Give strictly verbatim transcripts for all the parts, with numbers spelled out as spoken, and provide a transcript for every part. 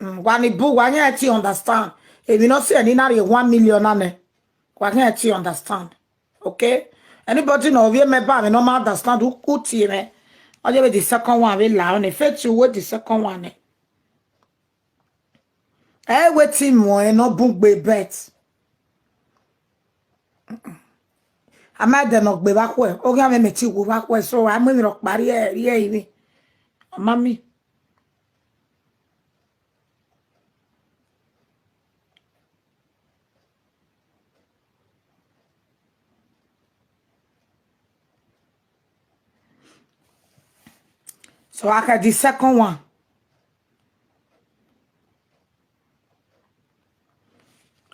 Mm, wa ni bu, wa ni ti understand. If you not see any na one million na ne. Wa ni ti understand. Okay? Anybody know we me ba me no ma understand who could see me. I give the second one we la on the first you with the second one. Eh, wetin mo e no bun gbe bet. Ama de no gbe ba kwe. O ga me me ti wo ba kwe so a mo mi ro pari e ri e ibi. Ama mi. So I got the second one.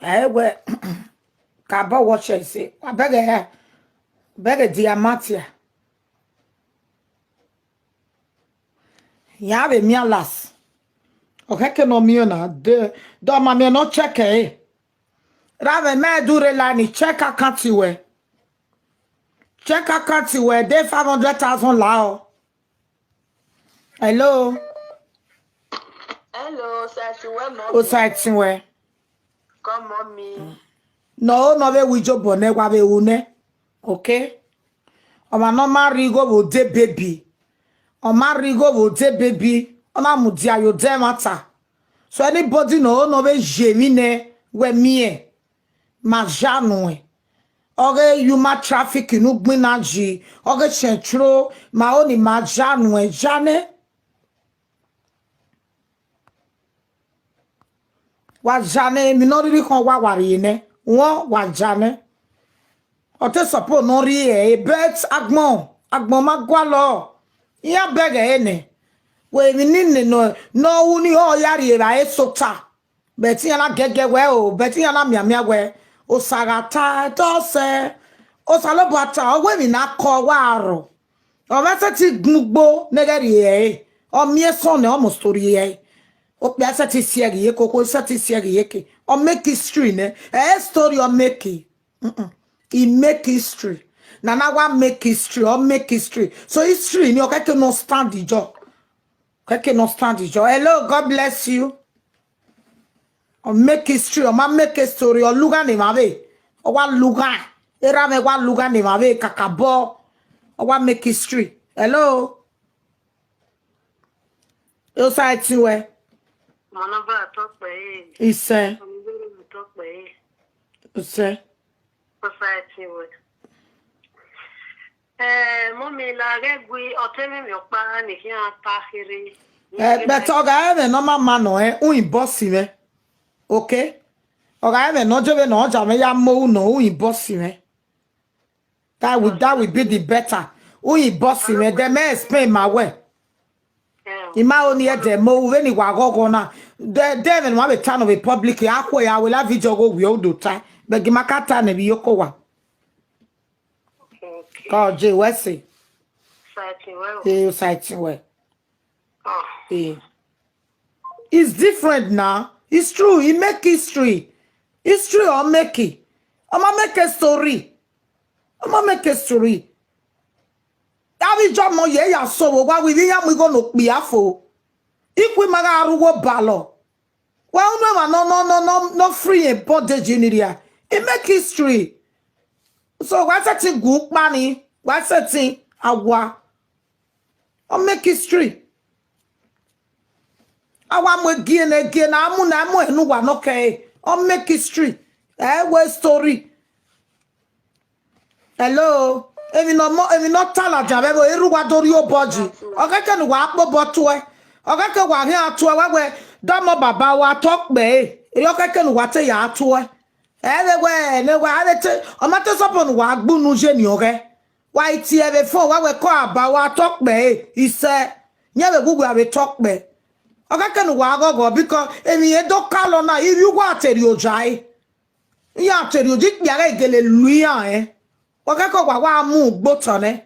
Eh, well, Kabo watch and say, I beg her, beg a diamantia. Ya be mi alas. Okay, can no mi na. De, do ma mi no check eh. Rave me do re la ni check account we. Check account we. De five hundred thousand lao. Hello. Hello, Sati, where mom? O site we. Come, mommy. No, no, we wijo bone wa be une. Okay? Oma no marry go wo de baby. Oma rigo wo de baby. Ona mu dia yo de matter. So anybody no no be jemi ne we mi e. Ma janu e. Oge human traffic nu gbin na ji. Oge central ma oni ma janu e jane. Wa jane mi no riri kan wa wari ne. Won wa jane. Ote suppose no ri e bet agbon agbon ma gwa lo. Iya beg e ne. We mi ni ne no no uni o ya ri e ba e sota. Beti yana gege we o, beti yana mia mia we. O sagata to se. O salo bata o we mi na ko wa ro. O me se ti gbugbo ne ge ri e. O mi e son ne o mo story e. O pe se ti siegi ye koko se ti siegi ye ke. O make history ne. E story o make it. Mm-mm. He make history. Nana wa make history or make history. So history ni okeke no stand the job. Okeke no stand the job. Hello, God bless you. Or make history or ma make a story or luga ni ma be. Or wa luga. Era me wa luga ni ma be kakabo. Or wa make history. Hello. Yo side to where? Mo no ba talk pe e. Ise. Mo no ba talk pe e. Ise. Society we. Eh, mo mi la ge gui o te mi mi o pa ni ki an pa kiri. Eh, but oga eme no ma ma no eh, un in boss me. Okay? Oga eme no je be no ja me ya mo no un in boss me. That will that will be the better. Un in boss me. They may explain my way. Eh, Ima oni e de mo we ni wa gogo na. De de me ma be tan of a public. Akwe ya we la video go we o do tai. But gimakata ne bi yoko wa. okay. Ka je we se. Society we. Eh, you side to where? Oh. Eh. It's different now. It's true. He make history. History or make it. I'ma make a story. I'ma make a story. David John Moye ya so wa we ya mu go no kpiafo. Ikwi maga aruwo balo. Well, no man, no no no no no free in bondage in area. He make history. So why setting good money? Why setting awa? Or make history. Awa mo again again. Amu na mo enu wa no ke. Or make history. Eh, we story. Hello. Emi no mo emi no tala jabe bo eru wa dori o boji. Okeke ni wa po bo to e. Okeke wa hin ato e wa we. Domo baba wa talk pe e. E okeke ni wa te ya ato e. E le we ne wa ale te. O ma te sopo ni wa gbunu je ni oge. Wa iti e be fo wa we ko aba wa talk pe e. Ise. Nye be gugu abe talk pe. Okeke ni wa gogo because emi e do kalo na iri wa te ri oja e. Iya te ri oji kpiare gele luya eh. Wa ke ko wa wa mu gbo tan eh.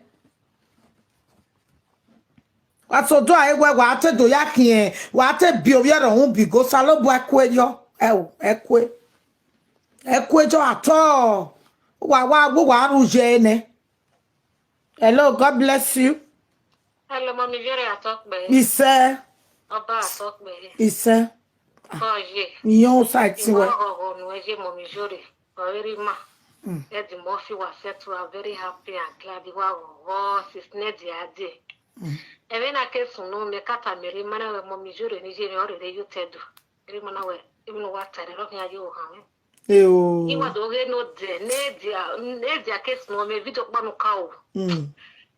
Wa so do ai we wa te do ya kin eh. Wa te bi obi ero un bi go salo bo ekwe yo. E o ekwe. Ekwe jo ato. Wa wa wo wa ru je ne. Hello, God bless you. Hello, mommy, very atok be. Ise, Oba atok be. ise. Oye, Iyan o side ti iwa we. Ogo nu eje Mommy Jore. Oye ma. Eddie Murphy was set to are very happy and glad. Iwa Ogo sis Nedi Ade. Ebe na ke sunu me kata mere mana we Mommy Jore ni je ni ore re yo tedu. Ere mana we even wa tare ro ya yo han. E o. Iwa do ge no de Nedi Nedi ke sunu me video pa no ka o. Mm.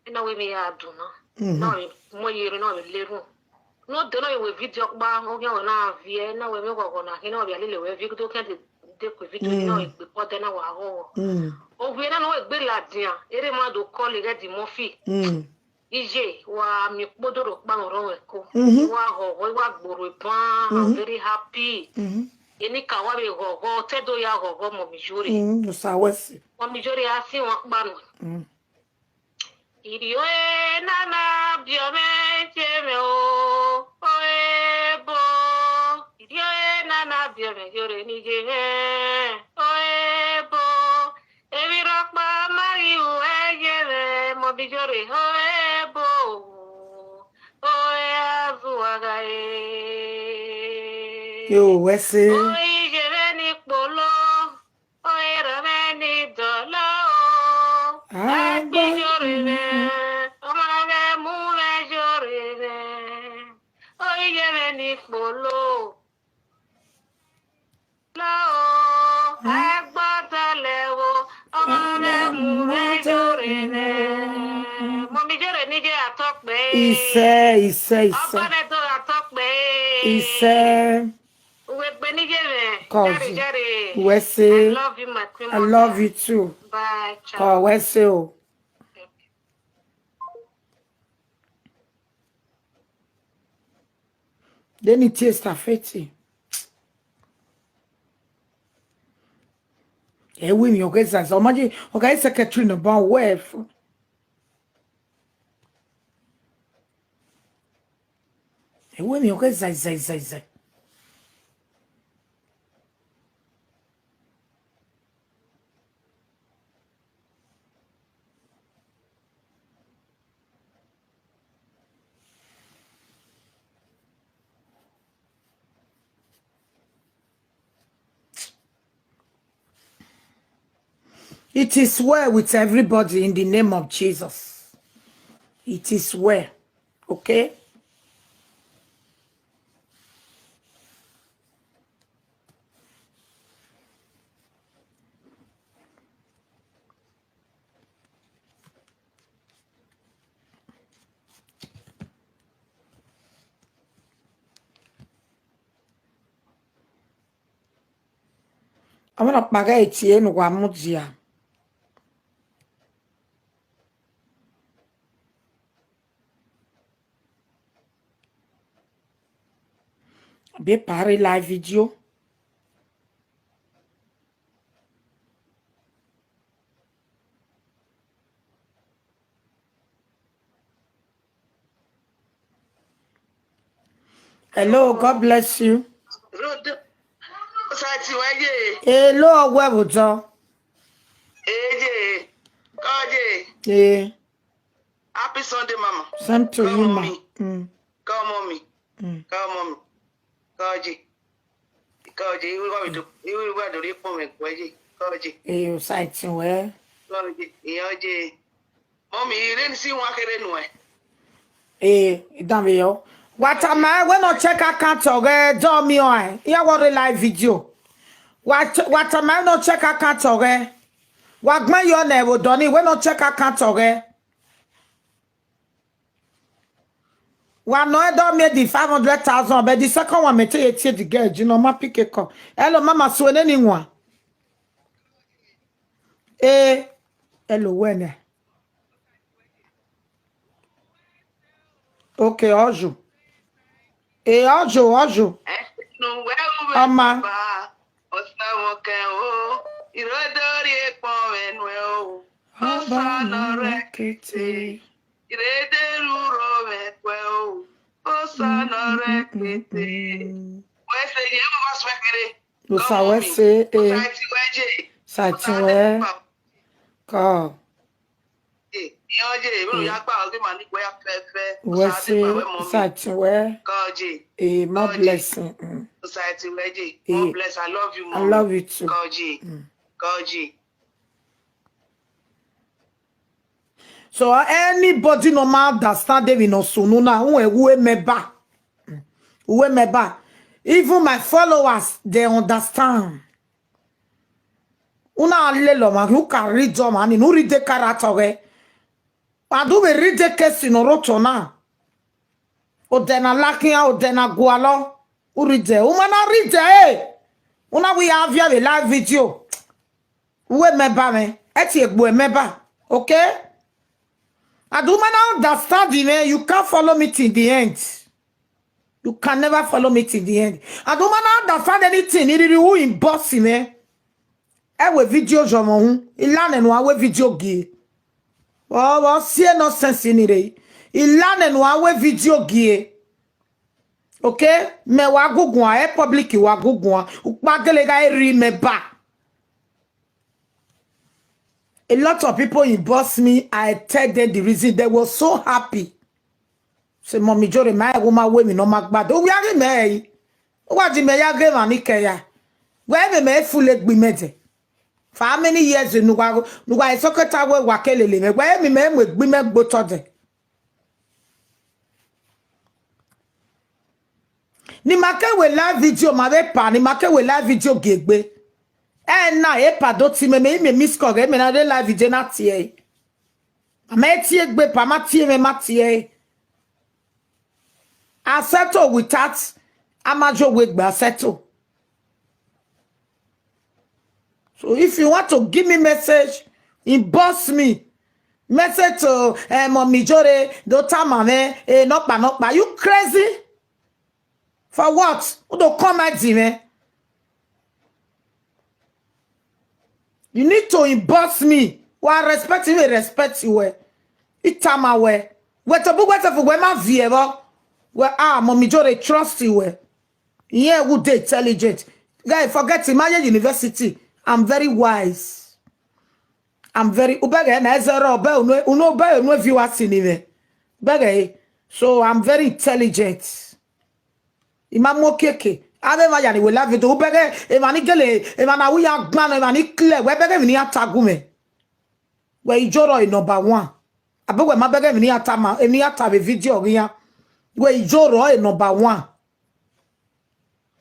Ina we me ya du na. Na we mo yere na we leru. No de na we video pa o ge na vie na we me go go na. Ina we ya lele we video ke de de ku video na we pe po de na wa ho. Mm. O we na no we gbe la dia. Ere ma do call Eddie Murphy. Mm. Ije wa mi kpodoro pa oro we ko. Mhm. Wa ho wa gboro pa. I'm very happy. Mhm. Eni ka wa be ho ho te do ya ho ho Mommy Jore. Mm. Usa wesi. Mommy Jore a si won pa nu. Mm. Idio e na na bio me je me o. O e bo. Idio e na na bio me Jore ni je me. O e bo. Ebi ro pa mari u e je me Mommy Jore o e bo. O e azu aga e. Yo, wesi. O e je me ni polo. O e ra me ni dolo. Ah, Agbe Jore me. O ma me mu me Jore me. O e je me ni polo. Lo o. Agbo tale wo. O ma me mu me Jore me. Mommy Jore ni je atokpe. Ise, ise, ise. Oba me to atokpe. Ise. Uwe pe ni je me. Cause Jare jare. Wesi. I love you, my queen I mother. Love you too. Bye, ciao. Cause wesi o. Then it taste affecting. E wi mi oke za so maji oke secretary no ban we fu. E wi mi oke za za za za. It is well with everybody in the name of Jesus. It is well. Okay? Amana paga etie no wa mudia. Be pare live video. Hello, God bless you. Rodo. Sati waje. Hello, Ogwebujo. Eje. Koje. Eh, Happy Sunday, mama. Same to Come you, on ma. Me. Mm. Come on me. Mm. Come on me. Koje. Koje. Iwe wa do. Iwe wa do ri pon me koje. Koje. Eh, you sighting well. Koje. Iyoje. Mommy, ire ni si wa kere nu e. Eh, idan be yo. What am I? We no check account oge do mi o e. Ya wo re live video. What what am I no check account oge? Wa gbe yo na e wo do ni we no check account oge. Wa no e do mi the five hundred thousand, but the second one me te ye tie the girl, you know, ma pick a call. Hello, mama, so ne ni nwa. Eh, hello, when? Okay, ojo. Eh, ojo, ojo. No we Ama. Osa mo ke o. Irodori e pon we nu e o. Osa no rekete. Irede ruro me kwe o. Osa no rekete. We se ye mo mas we kere. Usa we se, eh, Sati waje. sati we. Ko. Iyoje, iwe ya gba oge ma ni gbe ya fefe. We se, sati we. Koje. Eh, more blessing. Mm. Society ready. Eh, God bless. I love you, I mommy. Love you too. Koji. Koji. So anybody no ma understand David no sunu na who e who e meba. Who e meba. Even my followers, they understand. Una le lo ma who can read your man, who read the character way. I do we read the case in Oroto now. Odena lakia, odena gualo. Who read the woman I read the eh. Una we have here a live video. Who e meba me? Eti egbo e meba. Okay? I do man understand the man. You can't follow me till the end. You can never follow me till the end. I do man understand anything. It is who in boss me. Ewe video jomo hun. Ilane no awe video gi. Oh, well, see no sense in it. Ilane no awe video gi. Okay? Me wa gugwa, e public wa gugwa. Ukpagele ga eri me ba. A lot of people inbox me. I tell them the reason. They were so happy. Say, "Mommy Jore, my woman, women, no mag bad." Oh, we are me. What do me ya give an ikeya? Where me me fully be made? For how many years in Nuga, Nuga is okay to work, where me me with women go to the. Ni make we live video ma be pa, ni make we live video gegbe. Eh, na e pa do ti me me me miss call me na de live video na tie. Ma me tie gbe pa ma tie me ma tie. I settle without amajo we gba settle. So if you want to give me message, inbox me. Message to eh, Mommy Jore, do tama me, eh, no pa no pa. You crazy? For what? Who do come at me? You need to inbox me. Well, I respect you, I respect you. Well. It time away. Well, to book well for where my viewer. Well, ah, Mommy Jore, trust you. Well. Yeah, who they intelligent. Guy, forget him. My university. I'm very wise. I'm very ubege na ezero be unu unu be unu viewers ni me. Ubege. So I'm very intelligent. Imamo keke. Ave ma yani we la video ubege e ma ni gele e ma na wi ya gban e ma ni clear we bege mi ni atagu me. We ijoro e number one. Abe we ma bege mi ni atama e ni atabe video ya. We ijoro e number one.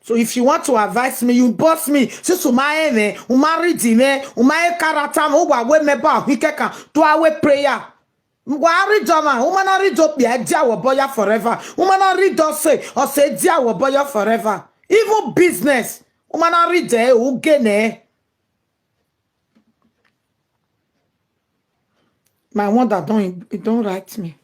So if you want to advise me, you boss me. Since you my me, you married me, you my character, you wa we me ba hikeka, do our prayer. Wa read your man, woman I read up ya dia wo boya forever. Woman I read us say, or say dia wo boya forever. Even business, woman I read there, who gain eh. My wonder don't don't write me.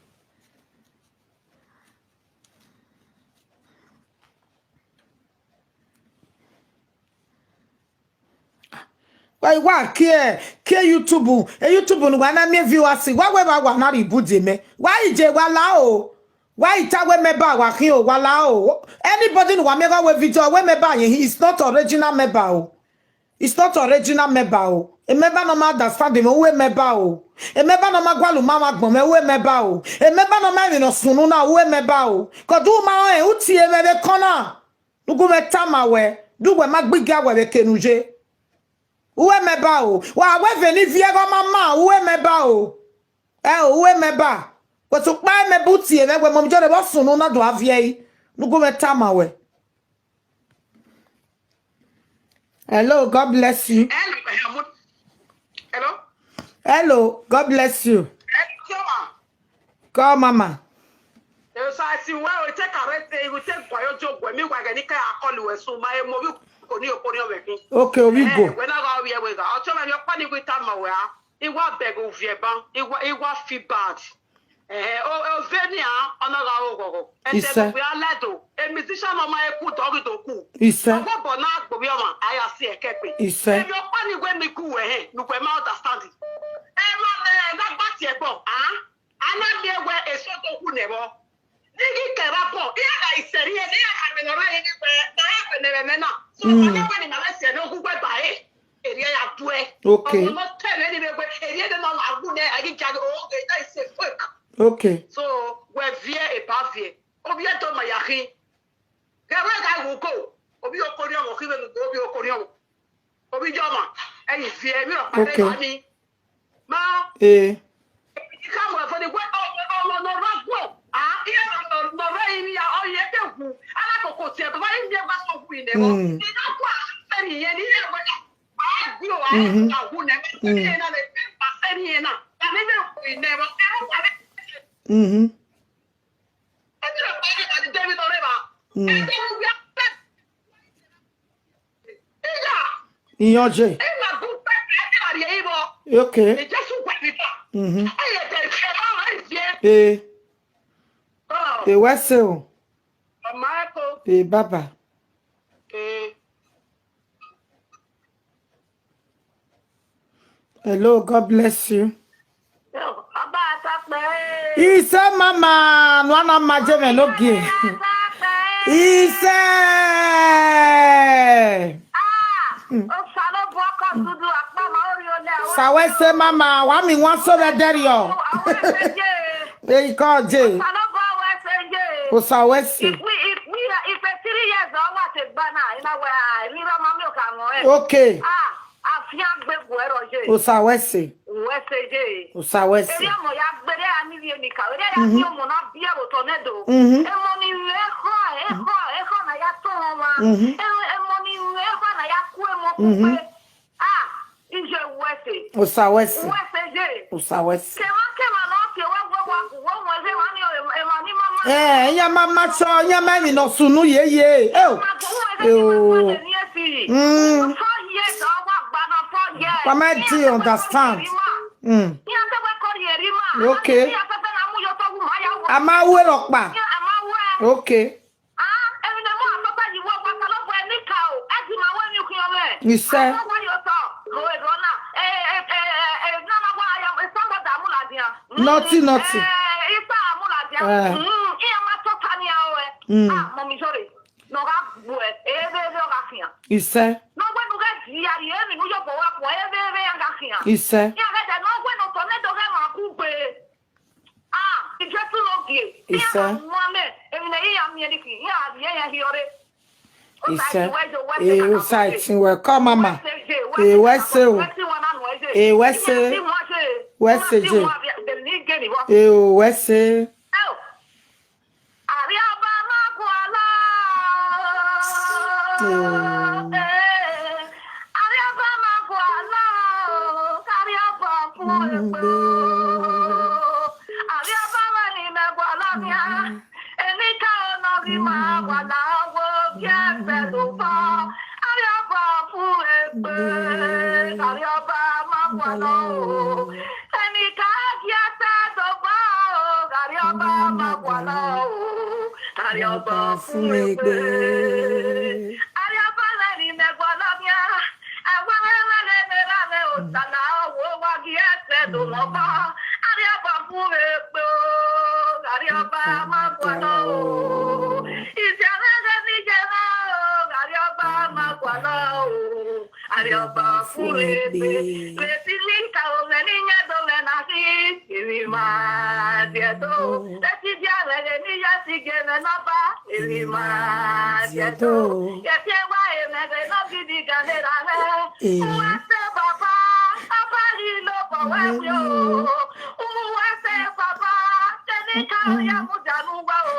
Why wa ke ke YouTube e YouTube no wa na me viewers wa we ba wa na ribu de me. Why je wa la o? Why ita we me ba wa kin o wa la o? Anybody no wa me ga we video we me ba yin, he is not original me ba o. It's not original me ba o. E me ba no ma understand me we me ba o. E me ba no ma gwalu ma ma gbon me we me ba o. E me ba no ma mi no sunu na we me ba o. Ko du ma o e uti e me be kona. Nugu me tama we. Du we ma gbiga we be kenuje. Uwe me ba o. Wa we veni viego mama uwe me ba o. Eh, uwe me ba. We so pa me buti e we mo mi jore bo sunu na do avie. Nugu me tama we. Hello, God bless you. Hello. Hello. Hello, God bless you. Hello. Call mama. So I see where we take a rest, we take Kwayo joke when me wa gani ka akọlu we so my mo bi ko ni opori o we. Okay, we go. When I go we we ga. Ocho me ni opa ni we tama we a. Iwa beg o vie ban. Iwa iwa feel bad. Eh, o o veni a ona ga o gogo. And Isa. We are led o. A musician o ma eku dori doku. Isa. Ogo bo na gbo bi o ma aya si ekepe. Isa. Emi opa ni we mi ku we he. Nu we ma understand. E ma me na ba ti e gbon. Ah? Ana mi ewe eso to ku nebo. Nigi kera bo. Iya ga iseri e ni ya ka me no ra ni pe. Na ya pe ne me na. So Mm. Ona we ni ma me se no ku gbe ba e. Eri ya due. Okay. Omo no te me ni me gbe. Eri e de no la gu ne agi ja o ge da ise fake. Okay. So we vie e ba vie. Obi e to ma ya hi. Ge we ga wu ko. Obi Okibe go bi okori o. Obi joma. Eyi fi emi o pare Okay. ba mi. Ma Eh. ka mo fo ni gwe o o no ra gwe. Ah, iye no no ra imi ya o ye te hu. Ala ko ko se ba imi ba so hu ine mo. Mm. Ni na kwa se ni ye ni ye mo. Ba gwe o a Mhm. ka hu ne. Mm. Ni na le ba se ni na. Ka ni me hu ine mo. E mo ka le. Mhm. E ti le ba ni David Oreba. Mm. E te hu ya. Iya. Iyanji. Ina gbe pe ari ibo. Okay. E Jesu gbe mi ta. Mhm. Aye te se ba ma je. Eh. Oh, Eh, what's up? Marco. Eh, Baba. Eh, Hello, God bless you. yo, aba ta pe. Ise mama, nwana maje me no gi. Ise. Ah, o salo bo ko dudu apa ma ori o le. Sawese mama, wa mi wan so be there yo. Hey, God, J. Salo bo wa se je. O Sawese. Ipi ipi ipi three years o wa te gba na ina wa ni ro ma mi o ka mo e. Okay. Ah, afia gbe gu ero je. O Sawese. Wese je. O Sawese. Eri amo ya gbere ani ri emi ka. Eri ya ni omo na bi ero tornado. Mhm. Emo ni re ho, e ho, e ho na ya to won wa. Mhm. E emo ni re ho na ya ku emo ku Mhm. pe. Ah, ije wese. O Sawese. Wese je. O Sawese. Ke wa ke wa no ke wa wa wa ku wo mo je wa ni o e ma ni mama. Eh, ya mama cho, ya ma mi no sunu ye ye. Oh. Ma ko wo Yo. je ni e fi. Mm. Four years o wa gba na four years. Mama, do you understand? Mm. Ni a te wa ko ye ri ma. Okay. Ni a te na mu yo to wu ma ya wo. A ma we lo pa. Ni a ma wo. Okay. Ah, emi na mo a papa yi wo wa ka lo bo ni ka o. E ti ma wo ni ku yo me. Ise. Wa yo to. Lo e ro na. Eh eh eh eh na na wa ya e so wa da mu la dia. Nothing, nothing. Eh, isa mu la dia. Eh. Mm, iya ma to ta ni a o e. Mm. Ah, mo mi sorry. No ga bu e. E be be o ga fian. Ise. No we nu ga di ya ye mi nu yo bo wa ku e be be ya ga fian. Ise. Ya ga da no we no tornado ga ma ku be. Ah, ije tu no gi. Ise. Mame, emi na iya mi edi ki. Ya bi ya hi ore. Ise. Eh, o sai tin we. Come, mama. Eh, wese o. Eh, wese. Wese je. Eh, o wese. Ariaba makwala. Oh. Eh, Ariaba makwala. Ariaba fún epo. Ariaba wani mekwala mia. Emi ka ono ri ma wala wo ki e se lo fa. Ariaba fún epo. Ariaba makwala o. Emi ka ki e se lo fa o. Ariaba makwala o. Ariaba fún epo. Ariaba wani mekwala mia. Awa wani mekwala mia. Osana wo wa ki e se lo fa. Ariaba fún epo. Ariaba makwala o. Ise rere ni je na o. Ariaba makwala o. Ariaba fún epo. Reti ni ka o me ni nya do me na si. Emi ma je do. Reti dia me ni ya si ge me na ba. Emi ma je do. Ye ti wa e me ge no gidi ga le ra le. Wa se baba, baba ni lo bo we mi o. Wa se baba, te ni ka ya mu janu wa o.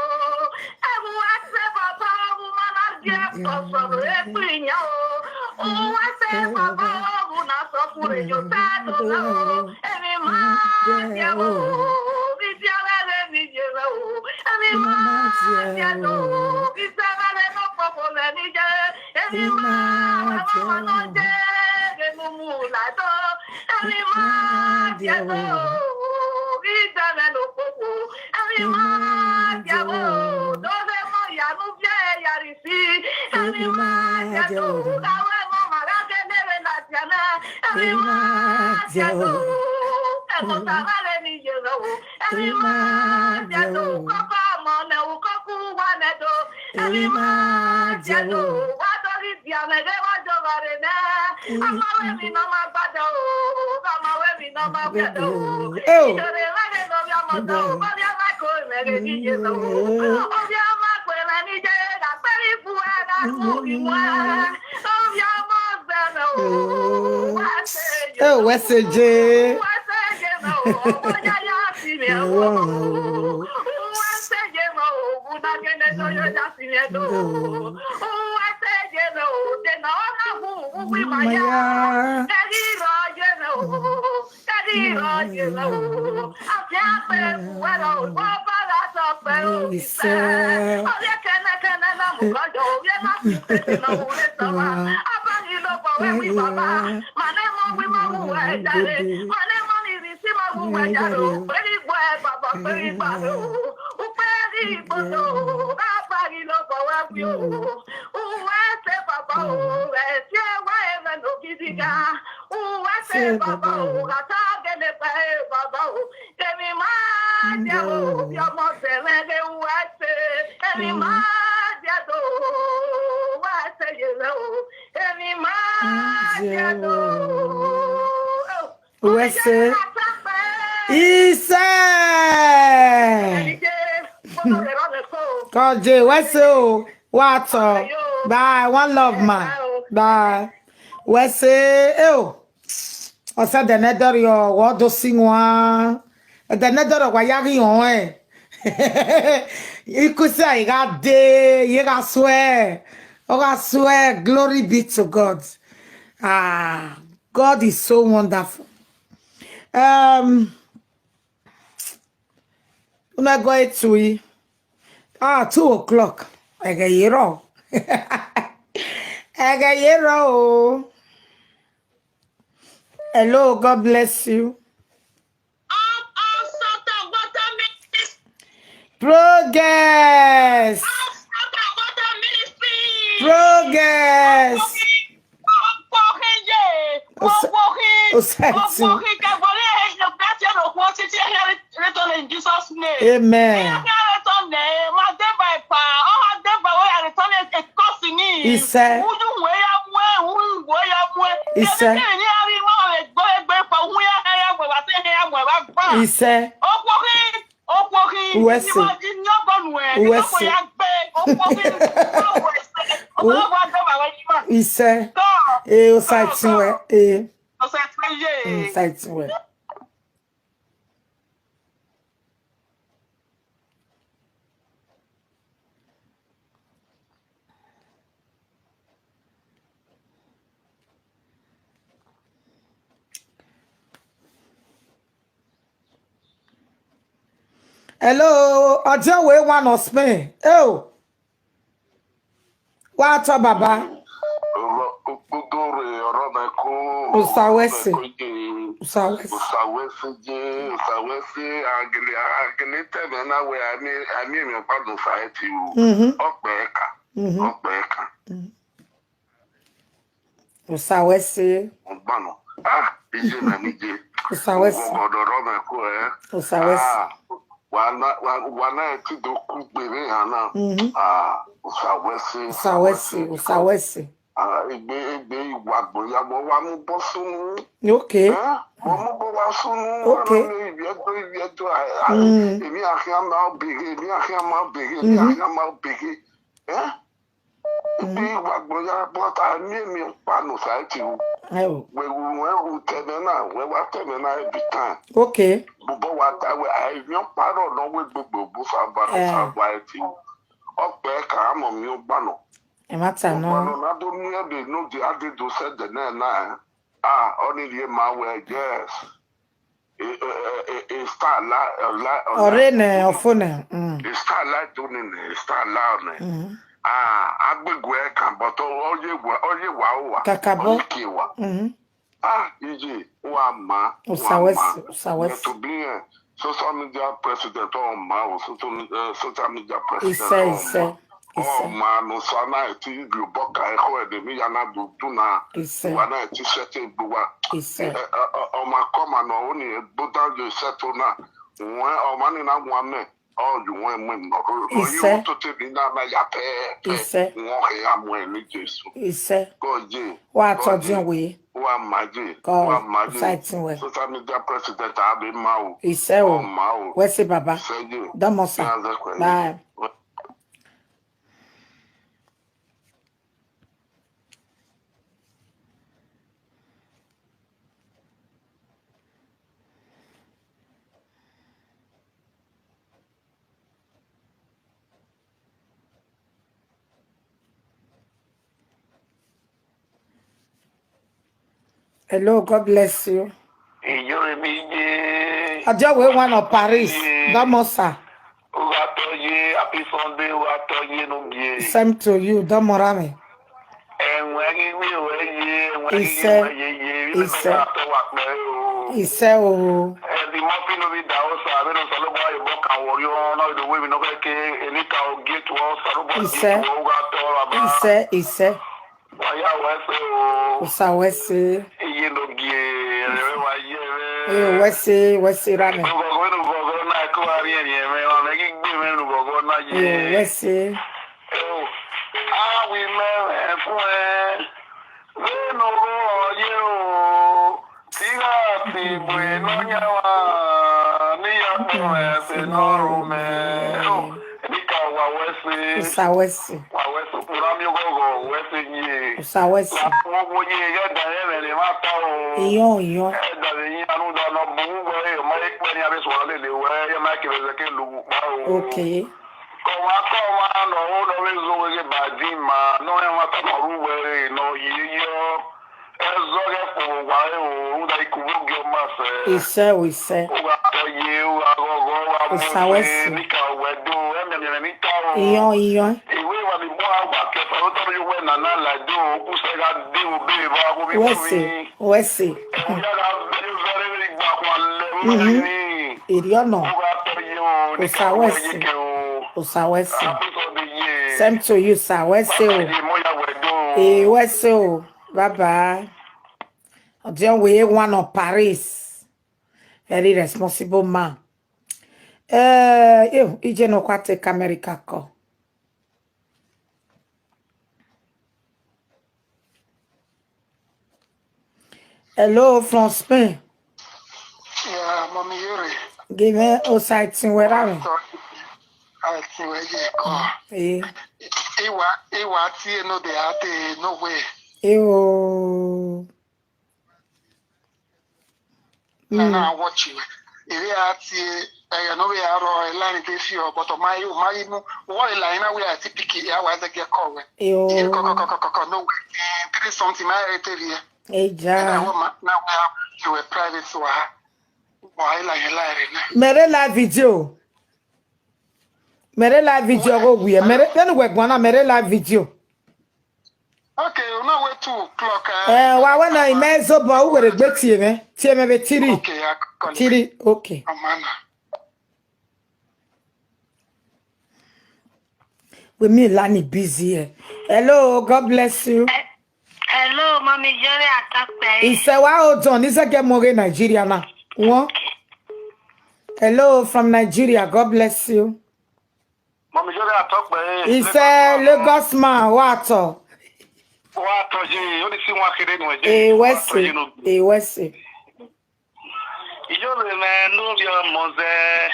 E wa se baba, mu ma na je ko so e pi nya o. Wa se baba, mu na so fure yo ta do na o. Emi ma je o. Mi je le le mi je o. Emi ma je o. Mi se le le no po po le ni je. Emi ma je o. Emi ma je o. Emi ma je o. Emi ma je o. Dole mo ya nu je ya ri si. Emi ma je o. Dawe mo ma ga ke le le la je na. Emi ma je o. Emo ta ba le ni je o. Emi ma je o. Koko mo ne u koku wa ne do. Emi ma je o. Wa do ri dia me de wa jo ba re na. Ama we mi no ma gbada o. Ama we mi no ma gbada o. Eh o. Ijore wa de no ya mo do. Ba ya ma ko me re ni je o. O ya ma ko me ni je. Da pe ri fu Oh, West J. Wese. He said, Koje, Wese, oh, what, uh, bye, one love, man. Bye. Wese, oh. Ose de nedori o, wo do singwa. De nedori wa yari on, eh. Ikusa igade, yega swear. Oga swear, glory be to God. Ah, God is so wonderful. Um, una go etu yi. Ah, two o'clock. Ege yero. Ege yero. Hello, God bless you. Progress. Progress. Ose-, Ose-, amen. Ise. Ise. Ise. Wese. Wese. Ise. Eh, o site we. Eh. O site we. Hello, Ojo we one of Spain. Oh. Wa to baba. Okpogore ọ̀rọ̀ na ko. Usawese. Usawese. Usawese je, Usawese, agele, agele teme na we, ami, ami mi pa do society o. Mhm. Ọpẹ ka. Mhm. Ọpẹ ka. Mhm. Usawese. Ogbano. Ah, ije na nije. Usawese. Ogogodo ọ̀rọ̀ na ko, eh. Usawese. Ah, wana, wa-, wana eti do ku gbere hana. Mhm. Ah, Usawese, Usawese, Usawese. Ah, egbe, egbe iwa gbo ya mo wa mu bo sunu. Okay. Eh? Mo mu bo wa sunu. Okay. Wa na ibi eto, ibi eto, ah, ah, mm. Emi akia ma obege, emi akia ma obege, emi, mhm, akia ma obege. Eh? Ibi iwa gbo ya, but I mean, mi pa no society o. Eh o. We, we, we, u teme na, we wa teme na every time. Okay. Bubo wa ta we, I mi pa no, no we gbogbo, bu sa ba, eh, sa ba eti o. Ọpẹ ka mo mi o gba no. E ma ta no. Ọpẹ no na do mi e be no di ade do se de na na. Ah, only ye ma we, yes. E, e, e, e, e star la, la, la. Ore ne, ofo ne. Mm. E star la do ne, ne, e star la ne. Mm. Ah, agbegwe kan, but o-, oye wa, oye wa o wa. Kakabo. Oye ke wa. Mm. Ah, ije, wa ma, wa Usawese, ma. Usawese. Yet to be, eh, social media president, oh ma, o social me-, eh, social media president, ise, oh ise, ma. Ise. Oh ma, no sana eti ibi boka e ko e de mi ya na du du na. Ise. Wa na eti sete gbo wa. Ise. Eh, eh, eh, oh ma, come on, no, oni e boda yo seto na. Wen, oh ma ni na wa me. Oh, you want me no. Ise. You to te bi na na ya pe. Ise. Won he amu e ni Jesu. Ise. Ko je. Wa to din we. Wa ma je. Ko wa ma je. Society we. Social media president abi ma o. Ise o. Oh, ma o. We se baba. Ise je. Domo sa. Ya ze kwe. Bye. Hello, God bless you. Iyo emi ye. Ajowe one of Paris. Domosa. Uga to ye. Happy Sunday. Uga to ye no ye. Same to you, Domorami. Enwe gi mi we ye. Enwe gi Ise. Mi ye ye. Mi Ise. Na to wa pe o. Ise o. Edi mo fi no bi da o sa be no sa lo ba yo bo ka wo yo no do we mi no ke ke eni ka o get wo sa lo ba Ise. Get wo uga to la ba. Ise, ise. Wa ya we se o. Usa wese. Iye no gi e. Re wa ye re. Eh, wese, wese rame. Gogo no gogo na ko ari eni e me wa me gi gbe me no gogo na ye. Eh, wese. O, awi mẹ́rin fún ẹ. Lẹ́nu owó ọyẹ́ o. Tíra ti bù iná yá wa. Níyà tó ẹ̀ sí lọ́rùn mẹ́. O, níka wà wẹ́sẹ̀. Usa wese. Wà wẹ́sẹ̀ kúrò mi gọ́gọ́ wẹ́sẹ̀ yìí. Usa wese. Láwọn owó yìí yóò dá ẹ̀rẹ̀ lè má ta o. Iyon, iyon. Ẹ̀dá lè yín anú dáná bò ń wẹ̀ ẹ̀ máa ń pẹ́ ní abẹ́sọ̀rọ̀ lè lè wẹ̀ ẹ̀ máa kéré ṣe kí lùkù pa o. Okay. Kọ̀wá kọ̀wá nọ ó lọ rí zowere bàdí mà nọ ẹ̀ wọ́n tọ̀nà rú wẹ̀rẹ̀ nọ yìí yọ. Ẹ zọ́rẹ́ fò wá ẹ̀ o, ó dá ikú gbógi ọmọ sẹ́. Ise, o ise. Ó wá tọ́ yé, ó wá rọ́rọ́, ó wá mú Ìsàwẹ́sì. Níkà wẹ̀dó, ẹ̀ mẹ̀mẹ̀rẹ̀ níta o. Iyon, iyon. Ìwé ìwà mi bọ́ àwọn akẹ́fà ló tọ́jú wẹ̀ nàná làdó, ó kú sẹ́ra dé o, bẹ́ẹ̀ bá wọ́n bí fún Wese, mi. wese. Ẹ̀wọ̀n yára bẹ́ẹ̀ fẹ́rẹ́ rí gbà kó alẹ́ mú Mhm. mi. Iriono. Ó wá tọ́ yé o, Níkà Ìsàwẹ́sì. wẹ̀dó kẹ́ o. Usa wese. Happy Sunday yé. Same to you, sir. Wese o. Bye bye, mo ya wẹ̀dó. Eh, wese o. Bye bye. Odeonwe one of Paris. Very responsible man. Eh, yo, ije no kwa take America call. Hello, from Spain. Yeah, Mommy Yuri. Give me o side thing where I am. Sorry. I think where you call. Eh, Iwa, Iwa, tie no de ate no way. eh, oh. Na Mm. na watch you. If you are tie, I know we are all line this year, but my, my, what line we are typically, I was a get call. Eh, oh. Ko ko ko ko ko ko no way. There is something my area. Eh, Na ja. Wa ma na wa you were private so ha. Wa ila ila re na. Mere live video. Mere live video go we. Mere then we gwana mere live video. Okay, una we two o'clock. Uh, Eh, wa we na imezo bo u were gbe tie me. Tie me be tiri. Okay, I call. Tiri. Okay. Amana. We me lani busy here. Hello, God bless you. Hello, Mommy Jerry Atakpe. Ise wa hold on. Ise get more Nigeria now. One. Hello from Nigeria. God bless you. Mommy Jerry Atakpe. Ise Lagos man. What? Wa tọ́ yé, ó ní sí wọn kéde nù ẹ̀jẹ̀. Eh, wese. Eh, wese. Ìjọba mẹ́ ló bí ọmọ zẹ́,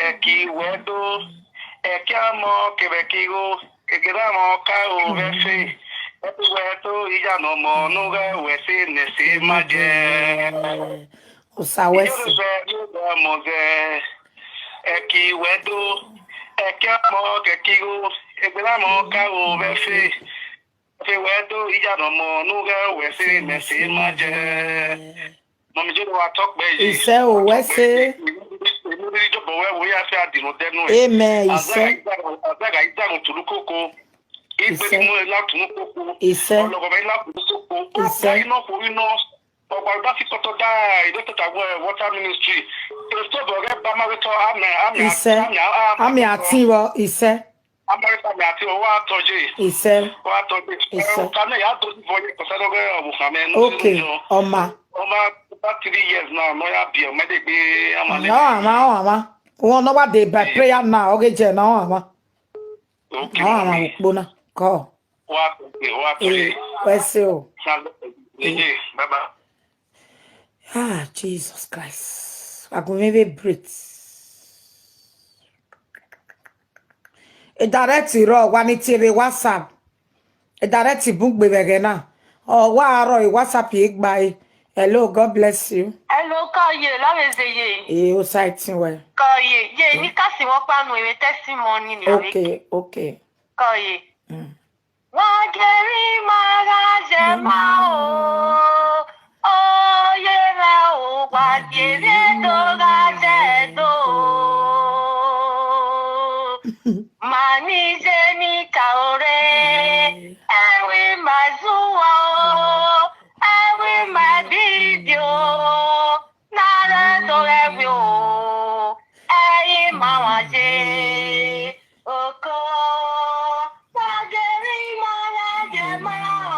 ẹ kì í wẹ́ tó, ẹ kí á mọ kẹ̀bẹ̀ kí ó, kẹ̀kẹ́ bá mọ ká o fẹ́ fẹ́, ẹ ti wẹ́ tó ìjà nà mọ́ nú rẹ̀ wẹ̀ sí nẹ̀sí má jẹ́. Usa wese. Ìjọba ló bí ọmọ zẹ́, ẹ kì í wẹ́ tó, ẹ kí á mọ kẹ̀kí ó, kẹ̀kẹ́ bá mọ ká o fẹ́ fẹ́, ẹ ti wẹ́ tó ìjà nà mọ́ nú rẹ̀ wẹ̀ sí nẹ̀sí má jẹ́. Mommy Jerry Atakpe yìí. Ise o wese. Èmi ní ìjọba wẹ́ wòye àti àdìmọ̀ dẹnu ẹ̀. Amen. Ise. Àgbàgà ìdáhùn tùlú kókó. Ìgbé Ise. mú ẹ látùnú kókó. Ise. Ọlọ́gọ̀mọ̀ ẹ látùnú kókó. Ise. Ọ̀gá iná kò iná. Ọ̀pọ̀ ìgbà tí kọ́tọ̀ dá ìdókítà wọ water ministry. Èso bọ̀rẹ́ bá máa rí tọ́ àmì àmì Ise. àmì àmì Ami ati wo ise. Amẹ́ríkà mi àti owó àtọ́jú. Ise. Owó àtọ́jú. Ise. Ẹ̀rọ kan náà yà á tó ní bọ́ọ̀lù kò sẹ́dọ̀ bẹ́ẹ̀ ọ̀bùn kan mẹ́nu. Okay. Oma. Ọmọ bá three years náà, mo yà bí ọmọdé gbé àmàlẹ́. Àwọn àmà àwọn àmà. Wọn náà wà dé by prayer now. Okay, jẹ náà àwọn àmà. Okay, Àwọn àmà mommy. Òpó náà. Kọ́. Wá tọ́jú, wá tọ́jú. Eh, wese o. Ṣàlọ́ ẹ̀jẹ̀, bàbá. Ah, Jesus Christ. Agunmebe breathe. E direct ro wa ni tiebe WhatsApp. E direct bungbe begena. O wa ro e WhatsApp e gba e. Hello, God bless you. Hello, Kaye, Lawezeye. E o site well. Kaye, ye, ni kasi wọn panu ewe testimony ni. Okay, okay. Kaye. Mm. Wọ́n jẹ́ rí máa ra jẹ́ máa o. Admire